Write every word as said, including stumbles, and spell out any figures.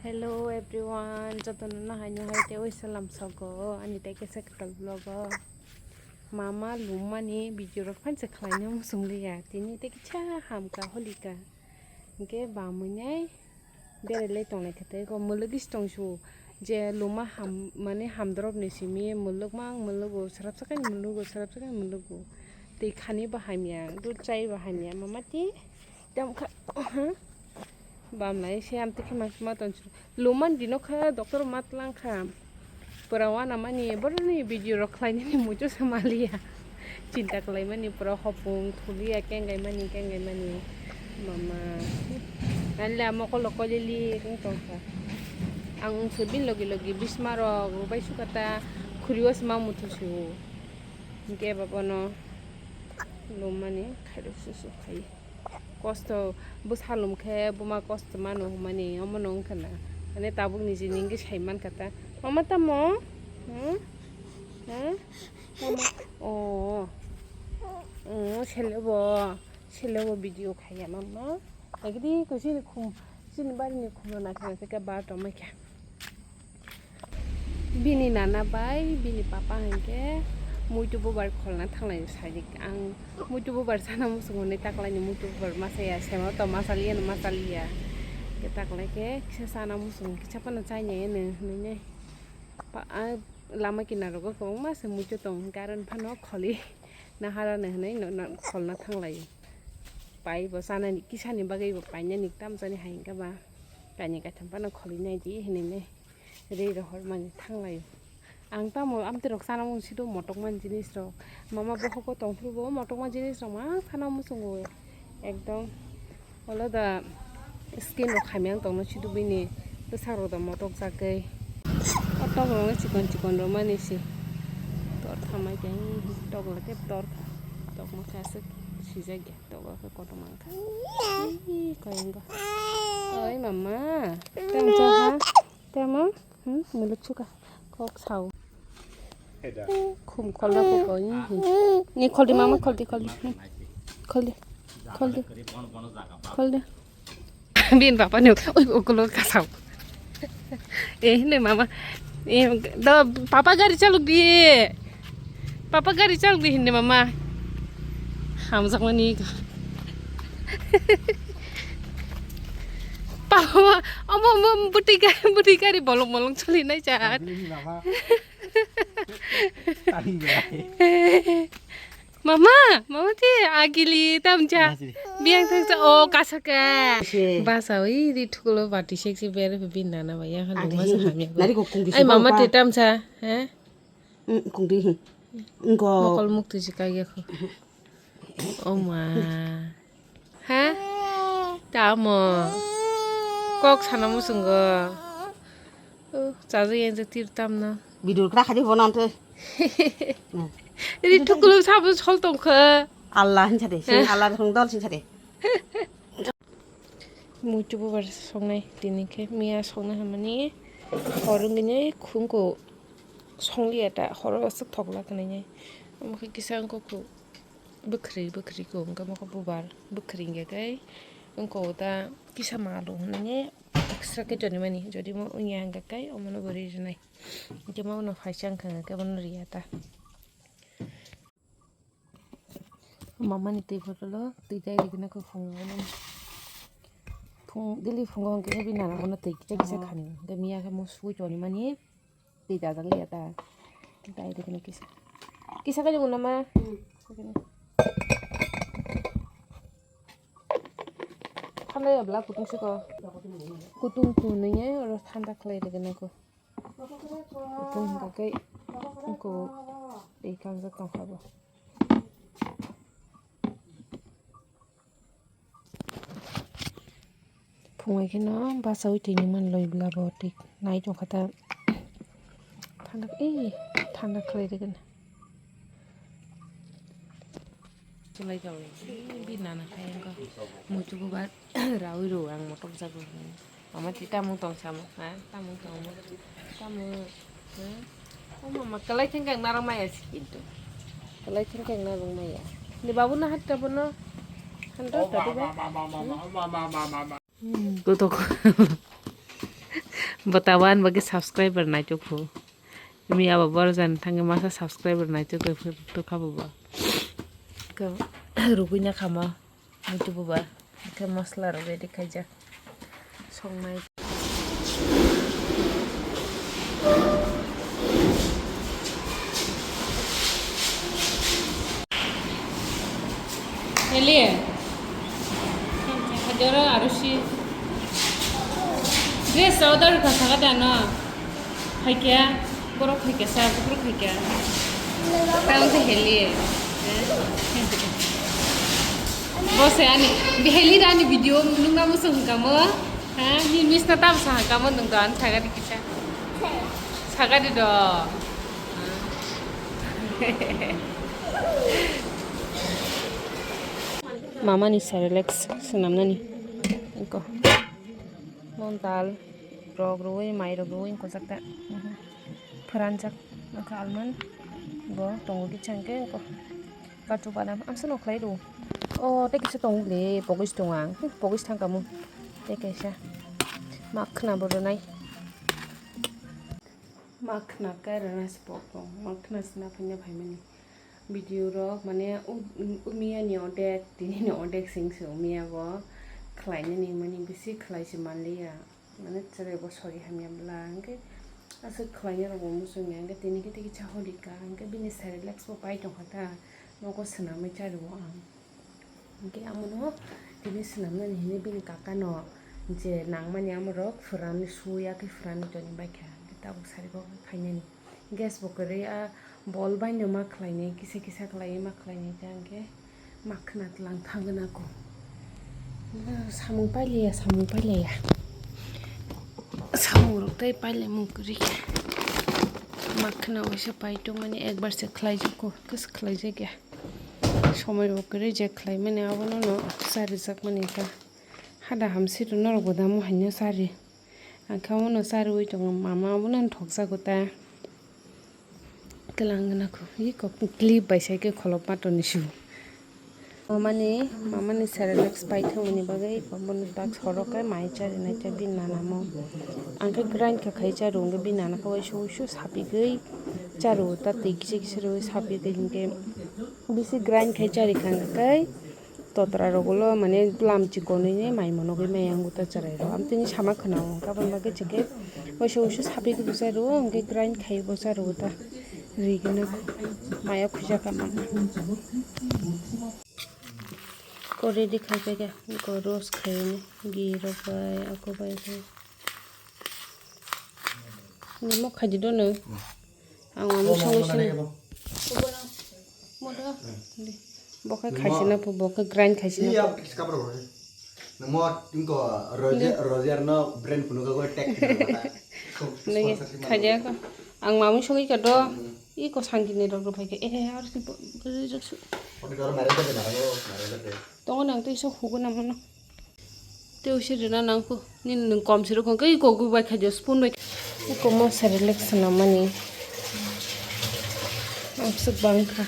Hello everyone, jotono no hai no hai tei oi salam sogo ani tei kisa kwtal vlog o. Mama lum mani video rok phan se khlai no muchung liya, tini tei kisa hamka holika. Hinkhe bamwi nai berai lai tong lai khe tei ko mwlwgwi se tong su je luma ham mani hamdrop ni simi mwlwk mang mwlwgo srapsa khe mwlwgo srapsa khe mwlwgo tei khani bo hamya dud chai bo hamya mama ti. Tei wngkha, bam lai se amtwi khe ma, ma tong chwng. Lum mani dino kha doctor ma tlang kha. Pura wana mani boroni video rok khlai nani muitu se maliya. Chinta khlai mani pura hopung thuliya kengai mani kengai mani. Mama. Nanle amo kolo kolili kung tong kha. Ang wngse bin logi logi bisma rok rubai sukata khuriwa se ma muthu siwo. Hinkhe bono lum mani khairok susu khai. Kosto bwsa lum khe buma kosto mano hwnmani omono wngkha na. Mane tabuk ni jini wngkhe sai mankha ta. Mama tamo? Hmm? Hmm? Tamo? Oh. Oh, sele bo. Sele bo video khaiya mama. Agidi ko sini khum, sini bari ni khum na kha kha ba to mai kha. Bini nana bai bini papa hinkhe muitu bubar kholna thanglai sadik. Ang muitu bubar sana muchungo hwnwi taklaini muitu bubar masaya sema to masaliya no masaliya. Ke taklai khe kisa sana muchungo kisa phano chainai hwnwi ne. Pa-, a, lama kinaro go kwbangma se muitu tong hinkhe aro phano kholi nahara no hwnwi no, no, kholna thanglai. Pai bo chanani kisani bagwi bo painani tamjani hai hinkhe ba. Kainwi kaitham phano kholi nai di hinwi ne ri rohor mani thanglai. Ang tamo amtwi rok chana mung sido motokma jinis rok. Mama bohogo tongphuru bo motokma jinis rok ma chana muchungo ekdom. Olo da skin rok hamya wng tongno sido bini bwsak rok da motok jagwi. O tok rok no chikon chikon rok mani se tor thamai khe tok rok khe tor tokma khe aswk sijak ya tok rok khe kotor mang kha. Ih, koi wng kha. Oi mama. Tamo cha ha? Tamo? Hmm, muluk chuka. Kok sao. Khum khol rok kok oi. Ni khol di mama, khol di, khol di. Hmm. Khol di. Khol di. Khol di. Bin papa ni oi ukulo ka sao. Eh, ne mama. Eh, do papa gari chaluk di. Papa gari chaluk di hinne mama. Hamjak mani. Papa, omo, omo, buti ga-, buti gari bolong bolong choli nai chat. Agili ni mama. Tari bai. Mama, mama ti agili tam cha. Nasi. Biang thang cha, o kasa ka. Se. Basa oi ri thukulo bati sek se ber bin nana ba ya ha. Adi luma sa hi. Hamya. Nari ko kung di Ai se mama bang te pa. Tam cha, he? Mm, kung di hi. Ngo. Mokol muk tu si kaya ko. Oh ma. Ha? Tamo. Kok sana muchungo. Oh, chaja yang tir tamno. Bidur kra khadi bono ante. Ri thukulu sabo sol tongkha. Allah hin sade. Sing Allah rong dol sing sade. Muitu bubar songnai tini khe miya songna hamani hor wngwi khungko songliya ta horo aswk thokla khnai nai. Omo khe kisa wngkha khu bwkhri bwkhri ko wngkha mokho bubar bwkhri wngya khe wngkha ta kisa malu hwnwi extra khe tonimani jodi mo wngya hwnkha khe omono bo ri rwnai. Hwnkhe ma uno phaisa wngkha hwnkhe bono riya ta. Mama ni twi bottle o twi tai rikna khe phungo. Phung daily phungo hwnkhe bini nana bono twi kisa kisa khani. Hwnkhe miya khe mo sui toni mani twi dajak liya ta. Tai rikna kisa. Kisa khe nung nama. Thandai abla kutung siko. Kutung tunui oro thanda khlai rikna ko. Kutung hwnkha khe wngkuk twi kangjak tongkha bo. Phungai kheno bachaui tini manloi bla bo twi nai tongkha ta. Thanda, ee, thanda khlai rwgwna. Chulai jawi, bi nana khai wngkha. Muitu bubar raui rw ang motok jago. Mama ti tamung tong samo, ha? Tamung tong mo. Tamung, ha? O mama, kalai thengkang narang maya si kintu. Kalai thengkang narang maya. Ni babu na hat ka bono? Hando tadi ba? Gotok. Bota wan bagwi subscriber naituk phu. Tumi abo borok jani thangwi masa subscriber naituk twi phu, tukha bo bo. Ko rugwi na khama. Muitu bubar, hwnkhe masla rok ready khaijak songnai. Heli, hajora arusi. Dress order kha saka dano. Phaikya, borok phaikya sa, borok phaikya. Tamo se heli. Bo se ani, heli da ani video nungna muchung hwnkha mo. Ha, ni miss na tamo sa hwnkha mo nung do ani sagadi kisa. Sagadi do. Mama ni Cerelac swnamnani. Iko. Mon dal rok rwi, mai rok rwi, kojak ta. Phwranjak wngkha almond bo tongo kisa hwnkhe ko kachu badam amsa no khlai rw. O tei kisa tongo le pogis tongo ang. Hmm, pogis thang kamo. Tei kaisa makhna bo rwnai. Makhna khe rwna se pok tong. Makhna se na phaina phaimani. Video rok mane u-, u-, umiya ni odek tini ni odek sing se umiya bo khlai nani mani bisi khlai se manliya. Mane chwrai bo sori hamya bwla, hwnkhe aswk khlainai rokbo muchungya, hwnkhe tini khe tei kisa holi ka, hwnkhe bini Cerelac bo pai tongkha ta, nogo swnamwi charwo ang. Hwnkhe amono tini swnamnani hinwi bini kakano je nangmani amorok phwranwi suya khe phwranwi toni baikha, hwnkhe tabuk sari kok khainani. Gas bo kwrwi, a bol baino ma khlainai, kisa kisa khlaiwi ma khlainai ta hwnkhe makhna tlang thangwi nako. Samung pailiya, samung pailiya. Samung rok tei pailaimung kwrwi khe. Makhna waisa pai tongmani ekbar se khlaijakgo, khe se khlaijakya. Somoi bo kwrwi je khlaimani abono no charijakmani ta. Hada hamsi rw norok bo damo haino chari. Ang khe omono charwi tongo, mama omono thokjago ta. Twlang gana kho, iko clip bai sai khe kholop ma toni su. Mamani, mamani Cerelac pai thangmani bagwi bono tak sorok khe mai chari nai khe bini nanamo. Ang khe grind kha khai charu hwnkhe bini nana khe uaisu uaisu sapigwi charu ta twi kisa kisa rwui sapigwi hinkhe bisi grind khai chari kha hwnkhe. Totra rok ulo mane bwlam chikonwi mai monogwi maya wngwi ta chwrai rok. Amtwini sama khwnao, aboni bagwi chwngkhe waisa waisa saphi khe bwsa rwo, hwnkhe grind khai bwsa rwo ta rigwino maya khuja kama. Ko ready khai paikha, ko roast khaini ghee rok bai, ako bai khe. Nimo khaidi dono. Ang amo songwi sini. Bo khe khaisina pho, bo khe grind khaisina pho. Namo ingko Roger, Roger no brand kunuka ko tag khna kota. Nini khaja ko. Ang mamung songwi ka do. Iko sangkini rok rok phai khe. Eh, ar ki bo, bo, bo, bo. Tongo nang tei sok hugo namo no. Tei usi rina nangkho. Nini nwng kom sirok hwnkhe iko gwi bai khajo spoon bai. Iko mo Cerelac swnamani. Amswk bangkha.